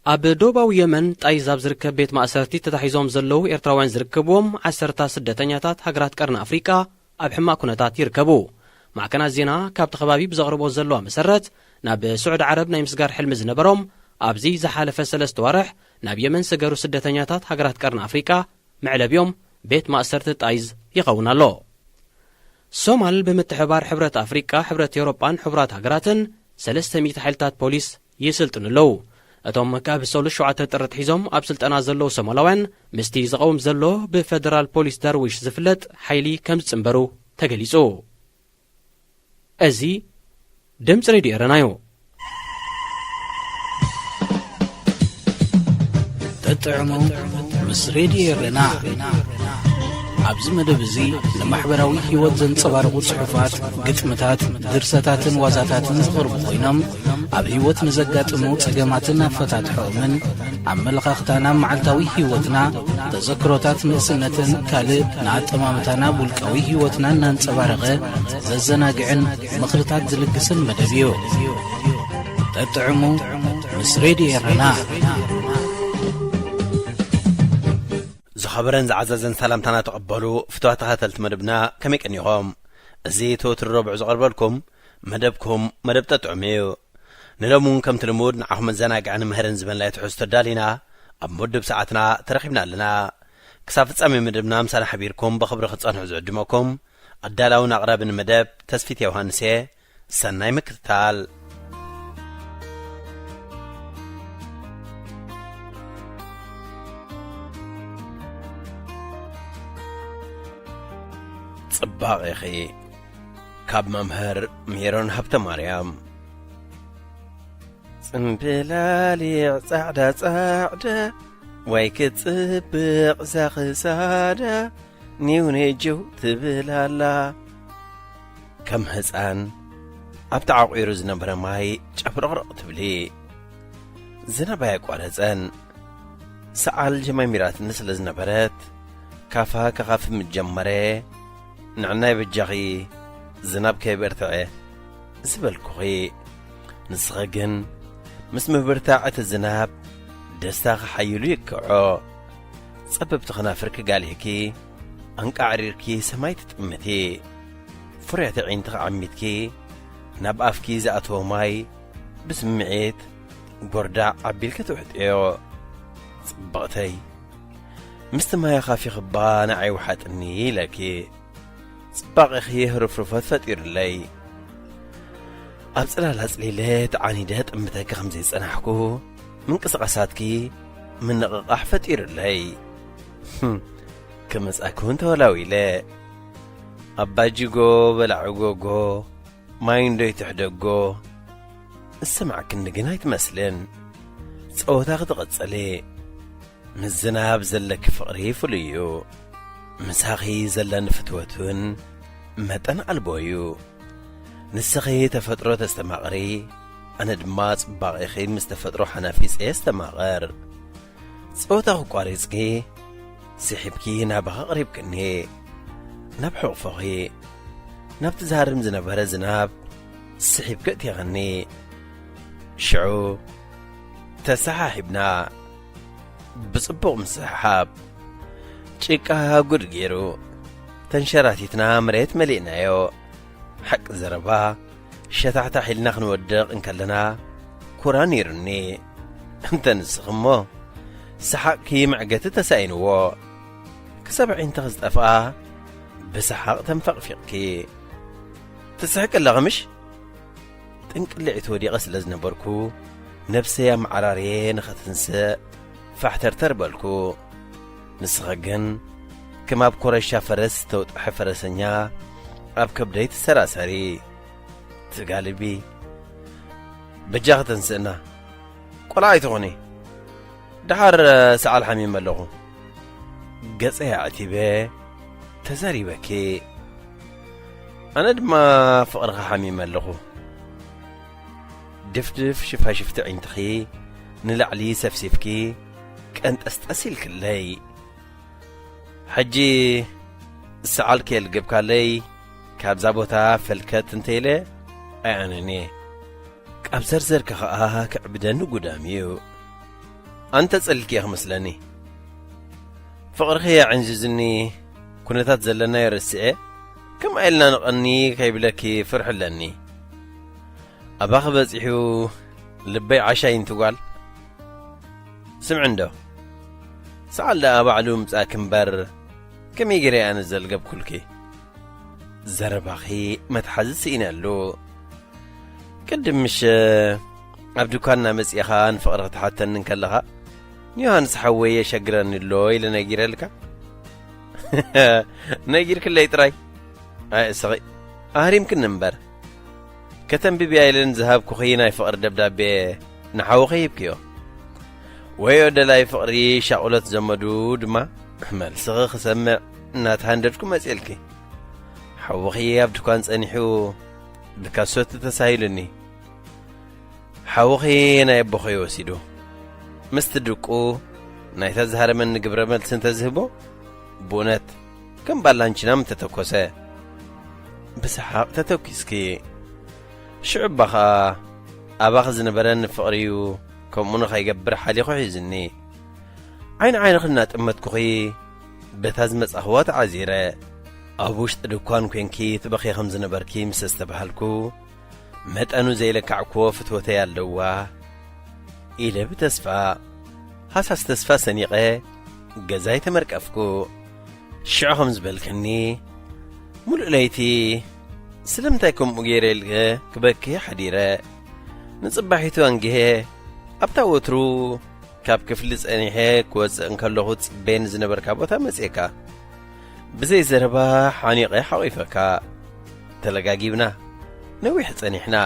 ኣብ ዶባዊ የመን ጣይዝ ኣብ ዝርከብ ቤት ማእሰርቲ ተታሒዞም ዘለዉ ኤርትራውያን ዝርከብዎም ዓሰርታ ስደተኛታት ሃገራት ቀርኒ ኣፍሪቃ ኣብ ሕማቕ ኩነታት ይርከቡ። ማዕከናት ዜና ካብቲ ከባቢ ብዘቕርቦ ዘለዋ መሰረት ናብ ስዑዲ ዓረብ ናይ ምስጋር ሕልሚ ዝነበሮም ኣብዚ ዝሓለፈ ሰለስተ ዋርሕ ናብ የመን ሰገሩ ስደተኛታት ሃገራት ቀርኒ ኣፍሪቃ መዕለቢኦም ቤት ማእሰርቲ ጣይዝ ይኸውን ኣሎ። ሶማል ብምትሕባር ሕብረት ኣፍሪቃ፣ ሕብረት ኤውሮጳን ሕቡራት ሃገራትን ሰለስተ ሚእቲ ሓይልታት ፖሊስ ይስልጥኑ ኣለዉ። እቶም ካብ ሰሉስ ሸውዓተ ጥሪ ኣትሒዞም ኣብ ስልጠና ዘለዉ ሶማላውያን ምስቲ ዝቐውም ዘሎ ብፈደራል ፖሊስ ዳርዊሽ ዝፍለጥ ሓይሊ ከም ዝጽንበሩ ተገሊጹ። እዚ ድምፂ ሬድዮ ኤረና እዩ። ተጥዕሙ ምስ ሬድዮ ኤረና። ኣብዚ መደብ እዚ ንማሕበራዊ ህይወት ዘንጸባርቑ ጽሑፋት፣ ግጥምታት፣ ድርሰታትን ዋዛታትን ዝቐርቡ ኮይኖም ኣብ ህይወት ንዘጋጥሙ ጸገማትን ኣፈታትሖኦምን ኣመለኻኽታና መዓልታዊ ህይወትና፣ ተዘክሮታት ንእስነትን ካልእ ንኣጠማምታና ውልቃዊ ህይወትና እናንጸባረቐ ዘዘናግዕን ምኽርታት ዝልግስን መደብ እዩ። ጠጥዕሙ ምስ ሬድዮ ኤረና። ዝኸበረን ዝዓዘዘን ሰላምታና ተቐበሉ ፍትዋ ተኸታተልቲ መደብና ከመይ ቀኒኹም? እዚ ተወትሪ ረቡዕ ዝቐርበልኩም መደብኩም መደብ ጠጥዑም እዩ። ንሎሚ እውን ከምቲ ልሙድ ንዓኹም መዘናግዕን ምህርን ዝበናይ ትሕዝቶ ኣዳሊና ኣብ መድብ ሰዓትና ተረኺብና ኣለና። ክሳብ ፍጻሜ መደብና ምሳና ሓቢርኩም ብኽብሪ ክትጸንሑ ዝዕድመኩም ኣዳላውን ኣቕራብን መደብ ተስፊት ዮሃንስ እየ። ሰናይ ምክትታል። ጽባቕ ኢኺ ካብ መምህር ሜሮን ሃብተ ማርያም። ጽምብላሊዕ ጻዕዳ ጻዕዳ ወይ ክትጽብቕ ዛኽሳዳ ኒው ነጀው ትብል ኣላ። ከም ህፃን ኣብ ተዓቑሩ ዝነበረ ማይ ጨፍረቕረቕ ትብሊ። ዝናብ ኣየቋረፀን። ሰዓል ጀማሚራትኒ ስለ ዝነበረት ካፋ ከኻፍእ ምስ ጀመረ፣ ንዕናይ በጃኺ ዝናብ ከየበርትዐ ዝበልኩኺ። ንስኺ ግን ምስ ምብርታዕ እቲ ዝናብ ደስታኺ ሓይሉ ይክዖ። ጸበብቲ ኸናፍርኪ ጋሊህኪ ኣንቃዕሪርኪ ሰማይ ትጥምቲ። ፍሩያት ኣዒንትኺ ዓሚትኪ ናብ ኣፍኪ ዝኣተወ ማይ ብስምዒት ጎርዳዕ ኣቢልኪ ትውሕጥዮ። ጽብቕተይ፣ ምስቲ ማይ ኣኻፊኺ እባ ንዓይ ውሓጥኒ ኢለኪ። ጽባቐኺ ህርፍርፎት ፈጢሩለይ። ኣብ ጽላል ኣጽሊለ ተዓኒደ ጥምተኪ ከም ዘይጸናሕኩ፣ ምንቅስቓሳትኪ ምንቕቓሕ ፈጢሩለይ። ህም፣ ክመጻኪ እውን ተወላዊለ። ኣባጅጎ በላዒ ጎጎ፣ ማይ እንዶ ይትሕደጎ፣ እሰማዕክኒ ግን ኣይትመስልን። ጸወታኺ ትቕጽሊ። ምስ ዝናብ ዘለኪ ፍቕሪ ፍሉይ እዩ። ምሳኺ ዘለኒ ፍትወት እውን መጠን ኣልቦ እዩ። ንስኺ ተፈጥሮ ተስተማቕሪ፣ ኣነ ድማ ጽባቐኺ ምስ ተፈጥሮ ሓናፊጸ የስተማቕር። ጸወታኺ ቋሪጽኪ፣ ስሒብኪ ናባኺ ኣቕሪብክኒ። ናብ ሕቑፎኺ፣ ናብቲ ዝሃርም ዝነበረ ዝናብ ስሒብኪ እቲኽኒ። ሽዑ ተሰሓሒብና። ብጽቡቕ ምስሕሓብ። ጭቃ ጉድ ገይሩ። ተንሸራቲትና መሬት መሊእናዮ። ሓቂ ዘረባ፣ ሸታሕታሕ ኢልና ክንወድቕ እንከለና፣ ኩራ ነይሩኒ። እንተ ንስኺ እሞ፣ ሰሓቕኪ መዕገቲ ተሳኢንዎ። ክሳብ ኣዒንትኺ ዝጠፍኣ፣ ብሰሓቕ ተንፈቕፊቕኪ። ትስሕቂ ኣለኺ ምሽ? ጥንቅልዒት ወዲቐ ስለ ዝነበርኩ፣ ነብሰይ ኣመዓራርየ ንኸትንስእ ፋሕተርተር በልኩ። ንስኺ ግን፣ ከም ኣብ ኮረሻ ፈረስ ዝተውጥሐ ፈረሰኛ፣ ኣብ ከብደይ ትሰራሰሪ። ትጋልቢ። በጃኺ ተንስእና። ቆልዓ ኣይትኹኒ። ደሓር ሰዓል ሓሚመ ኣለኹ። ገጸይ ኣዕቲበ፣ ተዛሪበኪ። ኣነ ድማ ፍቕርኺ ሓሚመ ኣለኹ። ድፍድፍ ሽፋሽፍቲ ዒንትኺ ንላዕሊ ሰፍሲፍኪ፣ ቀንጠስጠስ ኢልክለይ። ሕጂ ሰዓል ከየልገብካለይ፣ ካብዛ ቦታ ፈልከት እንተኢለ ኣይኣነን እየ። ካብ ዘርዘርኪ ኸኣ ክዕብደኒ ጉዳም እዩ። ኣንተ ጸሊልኪ ኢኺ መስለኒ። ፍቕርኺ ኣዕንዚዙኒ፣ ኩነታት ዘለናዮ ረሲዐ፣ ከምኣ ኢልና ንቐኒ ከይብለኪ ፍርሒ ኣለኒ። ኣባኺ በጺሑ ልበይ ዓሻ ይንትጓል። ስምዒ እንዶ፣ ሰዓል ደኣ ባዕሉ ምጻእኪ እምበር፣ ከመይ ገይረ ኣነ ዘልገብኩልኪ? ዘረባኺ መትሓዚ ስኢነሉ። ቅድም ምሽ ኣብ ድኳንና መጺእኻ ንፍቕሪ ክትሓተኒ እንከለኻ፣ ንዮሃንስ ሓወይ የሸግረኒ ኣሎ ኢለ ነጊረልካ። ነጊርክለይ ጥራይ። ኣይ እስኺ፣ ኣህሪምክኒ እምበር። ከተንብብያ ኢለን ዝሃብኩኺ ናይ ፍቕሪ ደብዳቤ ንሓውኺ ሂብክዮ። ወዮ ደላይ ፍቕሪ ሻቑሎት ዘመዱ ድማ መልስኺ ክሰምዕ እናተሃንደድኩ መጽኤልኪ። ሓውኺ ኣብ ድኳን ጸኒሑ ብካሶት ተሳሂሉኒ። ሓውኺ ናይ ኣቦኺ ወሲዱ። ምስቲ ድቁ ናይታ ዝሃረመኒ ግብረ መልሲ እንተዝህቦ፣ ብእውነት ከም ባላንቺና ምተተኮሰ። ብሰሓቕ ተተኪስኪ። ሽዑ እባ ኸኣ ኣባኺ ዝነበረኒ ፍቕሪ እዩ ከምኡ ንኸይገብር ሓሊኹ ሒዙኒ። ዓይኒ ዓይንኺ እናጠመትኩኺ በታ ዝመጻኽዋ ተዓዚረ። ኣብ ውሽጢ ድኳን ኮንኪ ትበኽዪ ከም ዝነበርኪ ምስ ኣስተብሃልኩ፣ መጠኑ ዘይለካዕክዎ ፍትወተይ ኣለዋ ኢለ ብተስፋ፣ ሃሳስ ተስፋ ሰኒቐ ገዛይ ተመርቀፍኩ። ሽዑ ከም ዝበልክኒ፣ ምሉእ ለይቲ ስለምንታይ ከምኡ ገይረ ኢልከ ክበኪ ሓዲረ። ንጽባሒቱ ኣንጊሄ ኣብታ ወትሩ ካብ ክፍሊ ጸኒሐ ክወጽእ እንከለኹ ትጽበየኒ ዝነበርካ ቦታ መጺኤካ። ብዘይ ዘረባ ሓኒቐ ሓቒፈካ። ተለጋጊብና። ነዊሕ ጸኒሕና።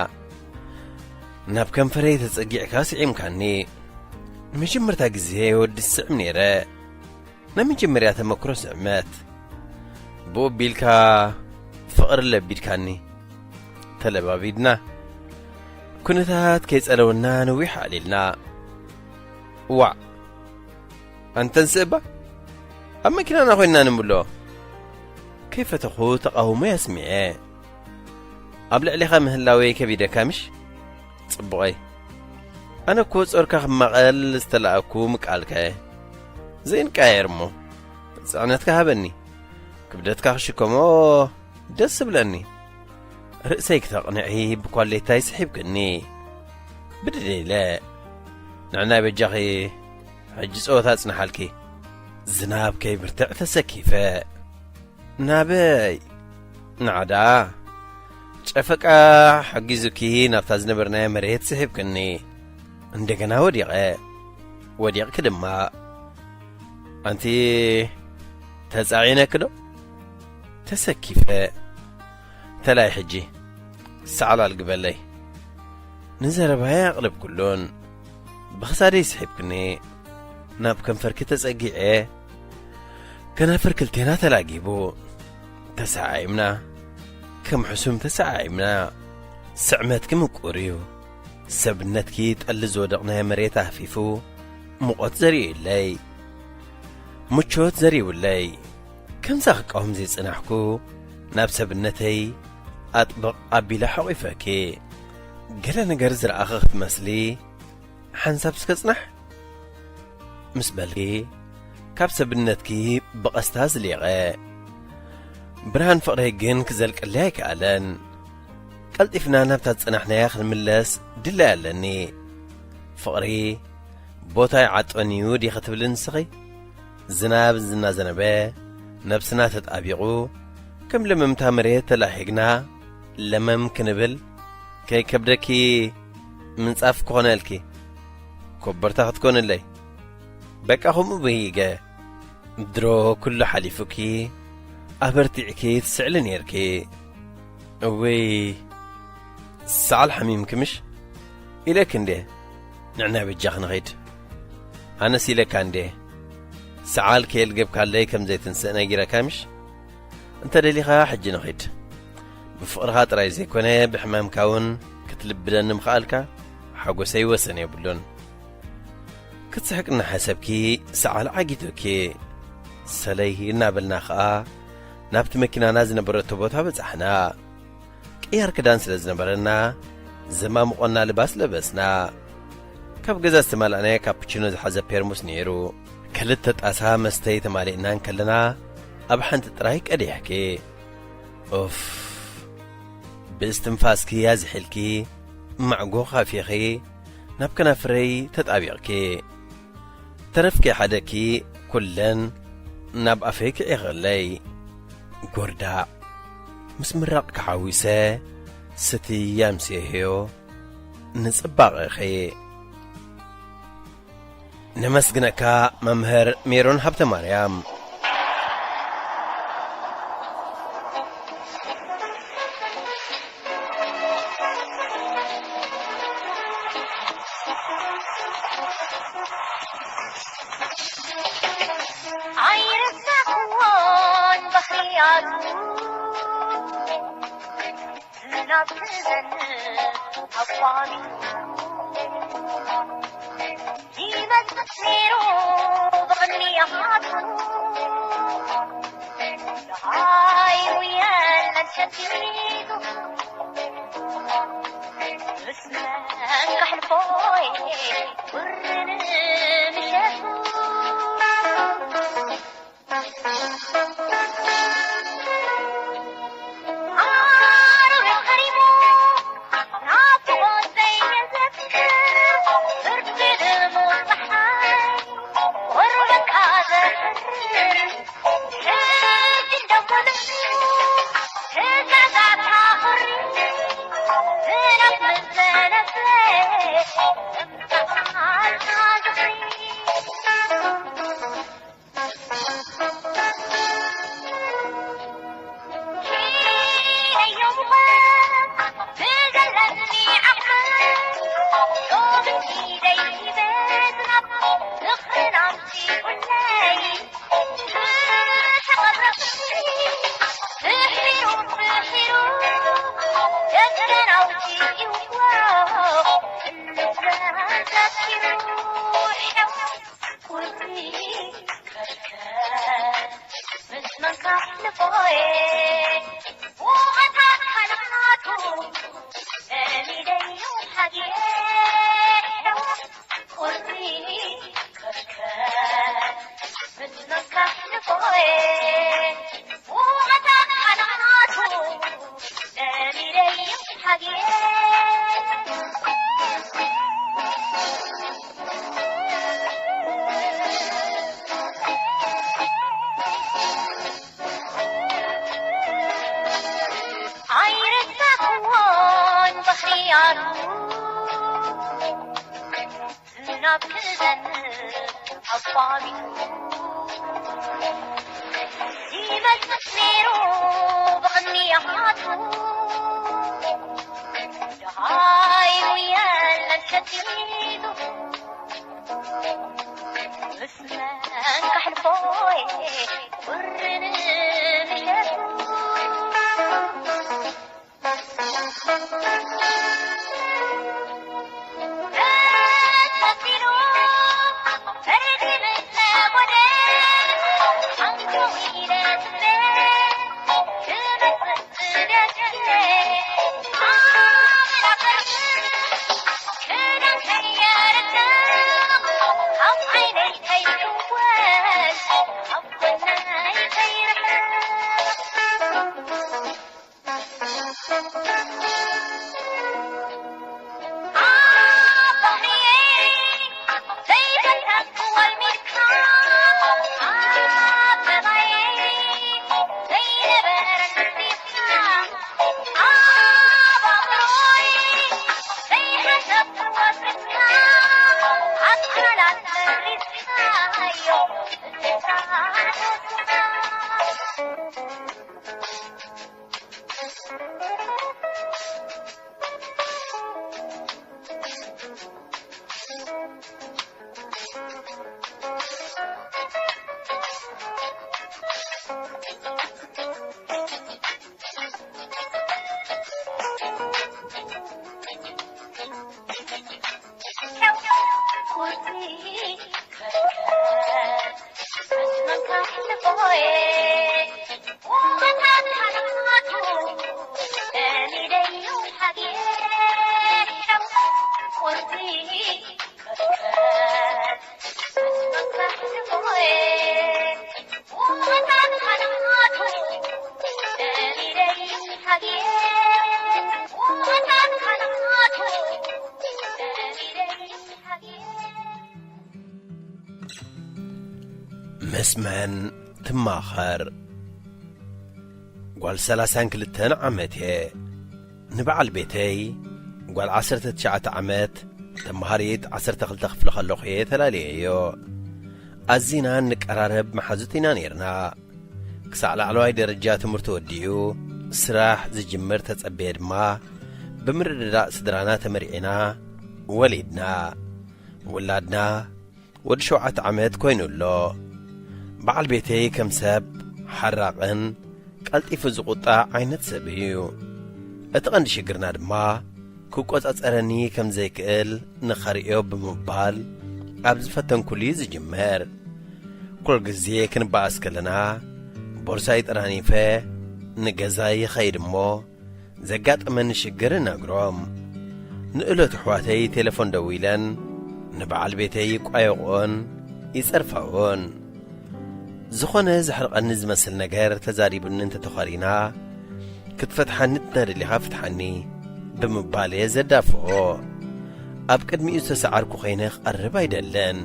ናብ ከንፈረይ ተጸጊዕካ ስዒምካኒ። ንመጀመርታ ግዜ ወዲ ዝስዕም ነይረ። ናይ መጀመርያ ተመክሮ ስዕመት። ብኡ ኣቢልካ ፍቕሪ ለቢድካኒ። ተለባቢድና። ኩነታት ከይጸለወና ነዊሕ ኣዕሊልና። ዋዕ! ኣንተንስእ እባ ኣብ መኪናና ኮይንና ንምሎ። ከይፈተኹ ተቓውሞ ኣስሚዐ። ኣብ ልዕሌኻ ምህላወይ ከቢደካ ምሽ? ጽቡቐይ። ኣነ እኮ ጾርካ ክማቐል ዝተላእኩ ምቃልካ እየ። ዘይንቀያየር እሞ፣ ጽዕነትካ ሃበኒ። ክብደትካ ክሽከሞ ደስ ዝብለኒ። ርእሰይ ክተቕንዒ ብኳሌታይ ስሒብክኒ። ብድድ ኢለ። ንዕናይ በጃኺ፣ ሕጂ ጸወታ ጽንሓልኪ። ዝናብ ከይብርትዕ ተሰኪፈ። ናበይ? ንዓዳ። ጨፈቃ ሓጊዙኪ ናብታ ዝነበርናዮ መሬት ስሒብክኒ። እንደገና ወዲቐ። ወዲቕኪ ድማ። ኣንቲ ተጻዒነኪ ዶ? ተሰኪፈ። ተላይ ሕጂ። ሰዓል ኣልግበለይ። ንዘረባይ ኣቕለብኩሉን። ብኽሳደይ ስሒብክኒ። ናብ ከንፈርኪ ተጸጊዐ። ከናፍር ክልቴና ተላጊቡ። ተሰዓዒምና። ከም ሕሱም ተሰዓዒምና። ስዕመትኪ ምቁር እዩ። ሰብነትኪ ጠሊ ዝወደቕናዮ መሬት ኣህፊፉ፣ ሙቐት ዘሪኡለይ። ምቾት ዘሪቡለይ። ከምዛ ክቃወም ዘይጸናሕኩ፣ ናብ ሰብነተይ ኣጥብቕ ኣቢለ ሓቑፈኪ። ገለ ነገር ዝረኣኺ ክትመስሊ፣ ሓንሳብ እስከ ጽናሕ ምስ በልኪ፣ ካብ ሰብነትኪ ብቐስታ ዝሊቐ። ብርሃን ፍቕረይ ግን ክዘልቀለይ ኣይከኣለን። ቀልጢፍና ናብታ ዝጸናሕናያ ክንምለስ ድላይ ኣለኒ። ፍቕሪ ቦታ ይዓጦን እዩ ዲኺ ትብሊ ንስኺ? ዝናብ እናዘነበ፣ ነብስና ተጣቢቑ፣ ከም ለመምታ መሬት ተላሒግና ለመም ክንብል፣ ከይከብደኪ ምንጻፍ ክኾነልኪ፣ ኮበርታ ክትኮንለይ። በቃ ከምኡ ብሂገ። ድሮ ኩሉ ሓሊፉኪ፣ ኣበርቲዕኪ ትስዕሊ ኔርኪ። እውይ፣ ሰዓል ሓሚምኪ ምሽ? ኢለኪ እንዴ? ንዕና በጃኺ ንኺድ። ኣነስ ኢለካ እንዴ? ሰዓል ከየልገብካለይ ከም ዘይትንስእ ነጊረካ ምሽ? እንተ ደሊኻ ሕጂ ንኺድ። ብፍቕርኻ ጥራይ ዘይኮነ፣ ብሕማምካ እውን ክትልብደኒ ምኽኣልካ፣ ሓጎሰይ ወሰን የብሉን። ክትስሕቂ እናሓሰብኪ፣ ሰዓል ዓጊቱኪ። ሰለይ እናበልና ኸኣ፣ ናብቲ መኪናና ዝነበረቶ ቦታ በጻሕና። ቅያር ክዳን ስለ ዝነበረና፣ ዘማሙቖና ልባስ ለበስና። ካብ ገዛ ዝተማልኣናዮ ካፕቺኖ ዝሓዘ ፔርሙስ ነይሩ። ክልተ ጣሳ መስተይ ተማሊእና እንከለና፣ ኣብ ሓንቲ ጥራይ ቀዲሕኪ። ኡፍ፣ ብእስትንፋስኪ ኣዝሒልኪ፣ ማዕጎ ካፊኺ፣ ናብ ከናፍረይ ተጣቢቕኪ። ተረፍኪ ሓደኪ፣ ኩለን ናብ ኣፈይ ክዒኸለይ። ጎርዳዕ፣ ምስ ምራቕ ክሓዊሰ፣ ስትይ ኣምስየዮ ንጽባቐኺ። ነመስግነካ መምህር ሜሮን ሃብተማርያም። ኣይረሳዕኩዎን ባህርያቱ፣ ዝናብ ክዘንብ ኣቋሪጹ፣ ይመጽእ ነይሩ ብቕንያቱ፣ ደሃዩ የለን ሸቲቱ፣ ምስ መን ከሕልፎ ቁርን ምሸቱ። ዓረብ ከሪሙ ናፍቖት ዘየዘክር፣ ብርድ ድሙቕ ጸሓይ ቁርበትካ ዘሕርር፣ ሕጂ ደሞ ልዕሊኡ ትእዛዛታ ኹሪ፣ ዝናብ ምስ ዘነበ ዘምጽኣልና ዝኽሪ። ቁሪ ከርከር ምስ መንካሕ ንፎየ፣ ውቐታት ካልኣቱ ለሚደዮ ሓድየ። ቁሪ ከርከር ምስ መንካሕ ንፎየ፣ ውቐታት ካልኣቱ ለሚደዮ ሓድየ። ኣይረሳዕኩዎን ባህርያቱ፣ ዝናብ ክዘንብ ኣቋሪጹ፣ ይመጽእ ነይሩ ብቕንያቱ፣ ደሃዩ የለን ሸቲቱ። መን ከሕልፎ ምስ መን ትማኸር? ጓል ሰላሳን ክልተን ዓመት እየ። ንበዓል ቤተይ ጓል ዓሰርተ ትሽዓተ ዓመት፣ ተምሃሪት ዓሰርተ ክልተ ክፍሊ ከለኹ እየ ተላልየዮ። ኣዚና እንቀራረብ መሓዙት ኢና ነይርና። ክሳዕ ላዕለዋይ ደረጃ ትምህርቲ ወዲኡ ስራሕ ዝጅምር ተጸበየ ድማ፣ ብምርድዳእ ስድራና ተመርዒና ወሊድና። ውላድና ወዲ ሸውዓተ ዓመት ኮይኑ ኣሎ። በዓል ቤተይ ከም ሰብ ሓራቕን ቀልጢፉ ዝቑጣዕ ዓይነት ሰብ እዩ። እቲ ቀንዲ ሽግርና ድማ ክቆጻጸረኒ ከም ዘይክእል ንኸርእዮ ብምባል ኣብ ዝፈተንኩሉ እዩ ዝጅምር። ኩሉ ግዜ ክንበኣስ ከለና ቦርሳይ ጠራኒፈ ንገዛይ ይኸይድ እሞ ዘጋጠመኒ ሽግር እነግሮም። ንእለቱ ኣሕዋተይ ቴሌፎን ደዊለን ንበዓል ቤተይ ይቋየቖን ይጸርፋዎን። ዝኾነ ዘሕርቐኒ ዝመስል ነገር ተዛሪቡኒ እንተተዃሪና፣ "ክትፈትሓኒ እንተደሊኻ ፍትሓኒ" ብምባል እየ ዘዳፍኦ። ኣብ ቅድሚኡ ዝተሰዓርኩ ኮይነ ክቐርብ ኣይደልን።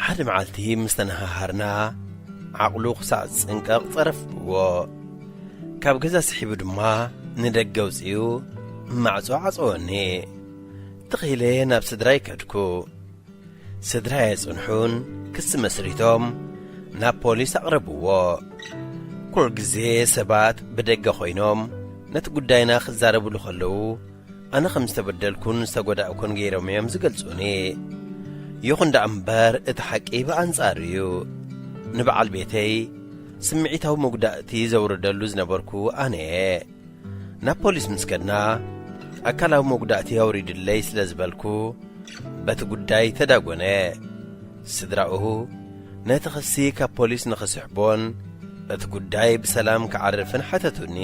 ሓደ መዓልቲ ምስ ተነሃሃርና፣ ዓቕሉ ክሳዕ ዝጽንቀቕ ጸረፍኩዎ። ካብ ገዛ ስሒቡ ድማ ንደገ ኣውጺኡ ማዕጾ ዓጸወኒ። ትኽ ኢለ ናብ ስድራይ ከድኩ። ስድራይ ኣይጸንሑን ክሲ መስሪቶም ናብ ፖሊስ ኣቕረብዎ። ኩሉ ግዜ ሰባት ብደገ ኮይኖም ነቲ ጉዳይና ክዛረብሉ ከለዉ፣ ኣነ ከም ዝተበደልኩን ዝተጎዳእኩን ገይሮም እዮም ዝገልጹኒ። ይኹን ደኣ እምበር፣ እቲ ሓቂ ብኣንጻሩ እዩ። ንበዓል ቤተይ ስምዒታዊ መጉዳእቲ ዘውርደሉ ዝነበርኩ ኣነ እየ። ናብ ፖሊስ ምስ ከድና፣ ኣካላዊ መጉዳእቲ ኣውሪዱለይ ስለ ዝበልኩ፣ በቲ ጉዳይ ተዳጎነ። ስድራኡ ነቲ ክሲ ካብ ፖሊስ ንኽስሕቦን እቲ ጉዳይ ብሰላም ክዓርፍን ሓተቱኒ።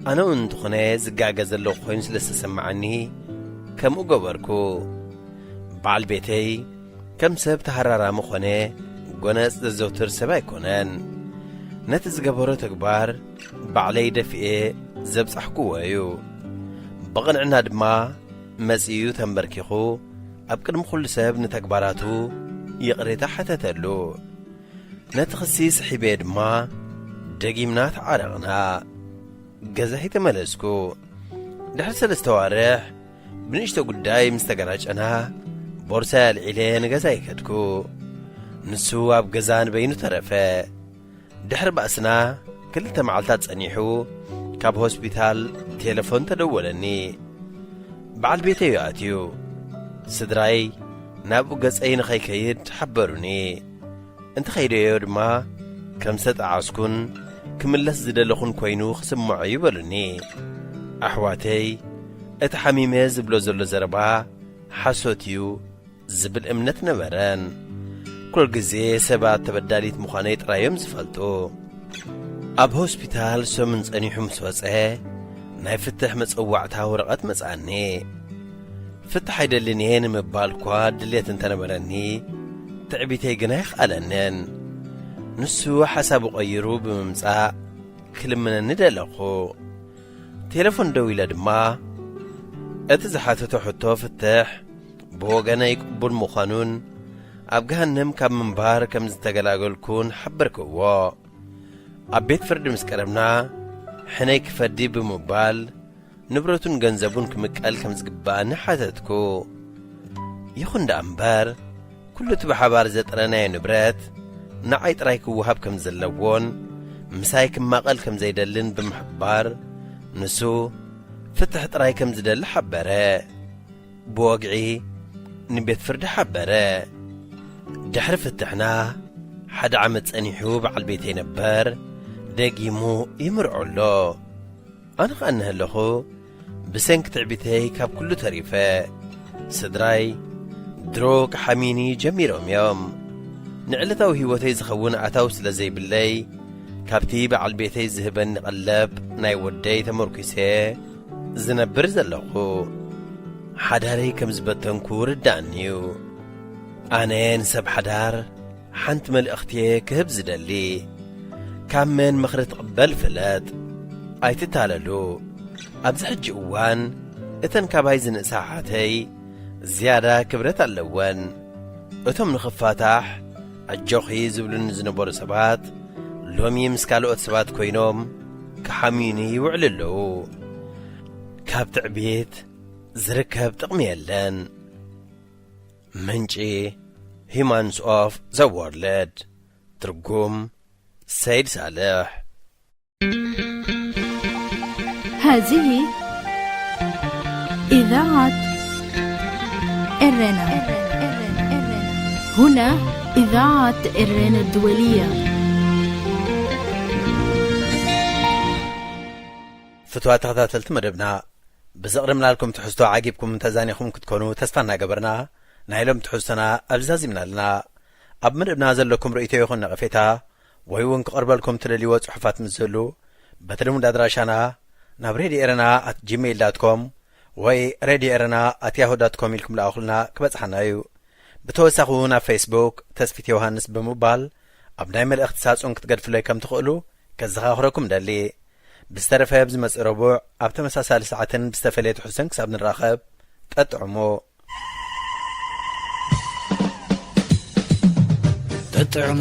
ኣነ እውን እንተኾነ ዝጋገ ዘለኹ ኮይኑ ስለ ዝተሰማዓኒ ከምኡ ገበርኩ። በዓል ቤተይ ከም ሰብ ተሃራራሚ ኾነ ጎነጽ ዘዘውትር ሰብ ኣይኮነን። ነቲ ዝገበሮ ተግባር ባዕለይ ደፊኤ ዘብጻሕኩዎ እዩ። ብቕንዕና ድማ መጺኡ ተንበርኪኹ ኣብ ቅድሚ ኩሉ ሰብ ንተግባራቱ ይቕሬታ ሓተተሉ። ነቲ ክሲ ስሒበ ድማ ደጊምና ተዓረቕና። ገዛይ ተመለስኩ። ድሕሪ ሰለስተ ኣዋርሕ ብንእሽቶ ጉዳይ ምስ ተገራጨና፣ ቦርሳይ ኣልዒለ ንገዛይ ከድኩ። ንሱ ኣብ ገዛ ንበይኑ ተረፈ። ድሕሪ ባእስና ክልተ መዓልታት ጸኒሑ፣ ካብ ሆስፒታል ቴሌፎን ተደወለኒ። በዓል ቤተይ እዩ ኣትዩ። ስድራይ ናብኡ ገጸይ ንኸይከይድ ሓበሩኒ። እንተኸይደዮ ድማ ከም ዝተጠዓስኩን ክምለስ ዝደለኹን ኮይኑ ክስምዖ እዩ በሉኒ። ኣሕዋተይ፣ እቲ ሓሚመ ዝብሎ ዘሎ ዘረባ ሓሶት እዩ ዝብል እምነት ነበረን። ኩል ግዜ ሰባት ተበዳሊት ምዃነይ ጥራይ እዮም ዝፈልጡ። ኣብ ሆስፒታል ሰሙን ጸኒሑ ምስ ወጸ፣ ናይ ፍትሕ መጸዋዕታ ወረቐት መጽኣኒ። ፍትሕ ኣይደልን እየ ንምባል እኳ ድሌት እንተነበረኒ፣ ትዕቢተይ ግን ኣይኸኣለንን። ንሱ ሓሳቡ ቀይሩ ብምምጻእ ክልምነኒ ደለኹ። ቴሌፎን ደዊለ ድማ፣ እቲ ዝሓተቶ ሕቶ ፍትሕ ብወገነይ ቅቡል ምዃኑን ኣብ ገሃነም ካብ ምንባር ከም ዝተገላገልኩን ሓበርክዎ። ኣብ ቤት ፍርዲ ምስ ቀረብና፣ ሕነይ ክፈዲ ብምባል፣ ንብረቱን ገንዘቡን ክምቀል ከም ዝግብኣኒ ሓተትኩ። ይኹን ደኣ እምበር፣ ኩሉ እቲ ብሓባር ዘጥረናዮ ንብረት ንዓይ ጥራይ ክወሃብ ከም ዘለዎን ምሳይ ክማቐል ከም ዘይደልን ብምሕባር፣ ንሱ ፍትሕ ጥራይ ከም ዝደሊ ሓበረ። ብወግዒ ንቤት ፍርዲ ሓበረ። ድሕሪ ፍትሕና ሓደ ዓመት ጸኒሑ በዓል ቤተይ ነበር ደጊሙ ይምርዖ ኣሎ። ኣነ ኸኣ እነሀለኹ ብሰንኪ ትዕቢተይ ካብ ኩሉ ተሪፈ። ስድራይ ድሮ ክሓምዩኒ ጀሚሮም እዮም። ንዕለታዊ ህይወተይ ዝኸውን ኣታዊ ስለ ዘይብለይ፣ ካብቲ በዓል ቤተይ ዝህበኒ ቀለብ ናይ ወደይ ተመርኲሰ ዝነብር ዘለኹ። ሓዳረይ ከም ዝበተንኩ ርዳእኒ እዩ። ኣነ ንሰብ ሓዳር ሓንቲ መልእኽቲ እየ ክህብ ዝደሊ። ካብ መን ምኽሪ ትቕበል ፍለጥ፣ ኣይትታለሉ። ኣብዚ ሕጂ እዋን እተን ካባይ ዝንእሳ ኣሓተይ ዝያዳ ክብረት ኣለወን። እቶም ንኽፋታሕ ኣጆኺ ዝብሉኒ ዝነበሩ ሰባት ሎሚ ምስ ካልኦት ሰባት ኮይኖም ክሓምዩኒ ይውዕሉ ኣለዉ። ካብ ትዕቢት ዝርከብ ጥቕሚ የለን። ምንጪ ሂማንስ ኦፍ ዘ ወርልድ። ትርጉም ሰይድ ሳልሕ። هذه إذاعة إرنا. هنا إذاعة إرنا الدولية. ፍትዋ ተኸታተልቲ መደብና፣ ብዘቕርብናልኩም ትሕዝቶ ዓጊብኩም እንተዛኒኹም ክትኮኑ ተስፋ እናገበርና፣ ናይ ሎም ትሕዝቶና ኣብዚ ዛዚምና ኣለና። ኣብ መደብና ዘለኩም ርእይቶ ይኹን ነቐፌታ፣ ወይ እውን ክቐርበልኩም ትደልይዎ ጽሑፋት ምስ ዝህሉ፣ በቲ ልሙድ ኣድራሻና ናብ ሬድዮ ኤረና ኣት ጂሜይል ዳት ኮም ወይ ሬድዮ ኤረና ኣት ያሁ ዳት ኮም ኢልኩም ልኣኹልና፣ ክበጽሓና እዩ። ብተወሳኺ እውን ኣብ ፌስቡክ ተስፊት ዮሃንስ ብምባል ኣብ ናይ መልእኽቲ ሳጹን ክትገድፉለይ ከም ትኽእሉ ከዘኻኽረኩም ደሊ። ብዝተረፈ ኣብ ዝመጽእ ረቡዕ ኣብ ተመሳሳሊ ሰዓትን ብዝተፈለየ ትሕዝቶን ክሳብ ንራኸብ፣ ጠጥዕሙ። ጠጥዕሙ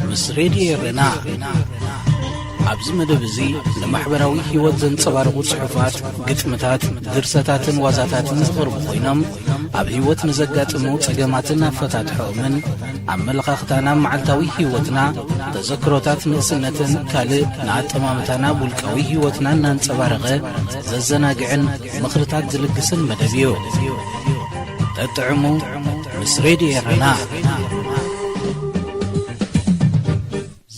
ምስ ሬድዮ ኤረና። ኣብዚ መደብ እዚ ንማሕበራዊ ህይወት ዘንጸባርቑ ጽሑፋት፣ ግጥምታት፣ ድርሰታትን ዋዛታትን ዝቐርቡ ኮይኖም፣ ኣብ ህይወት ንዘጋጥሙ ጸገማትን ኣፈታትሖኦምን፣ ኣመለኻኽታና ኣብ መዓልታዊ ህይወትና፣ ተዘክሮታት ንእስነትን ካልእ ንኣጠማምታና ኣብ ውልቃዊ ህይወትና እናንጸባረቐ ዘዘናግዕን ምኽርታት ዝልግስን መደብ እዩ። ጠጥዕሙ ምስ ሬድዮ ኤረና።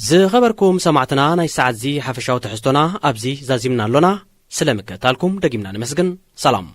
ዝኸበርኩም ሰማዕትና፣ ናይ ሰዓት እዚ ሓፈሻዊ ትሕዝቶና ኣብዚ ዛዚምና ኣሎና። ስለ ምክትታልኩም ደጊምና ነመስግን። ሰላም።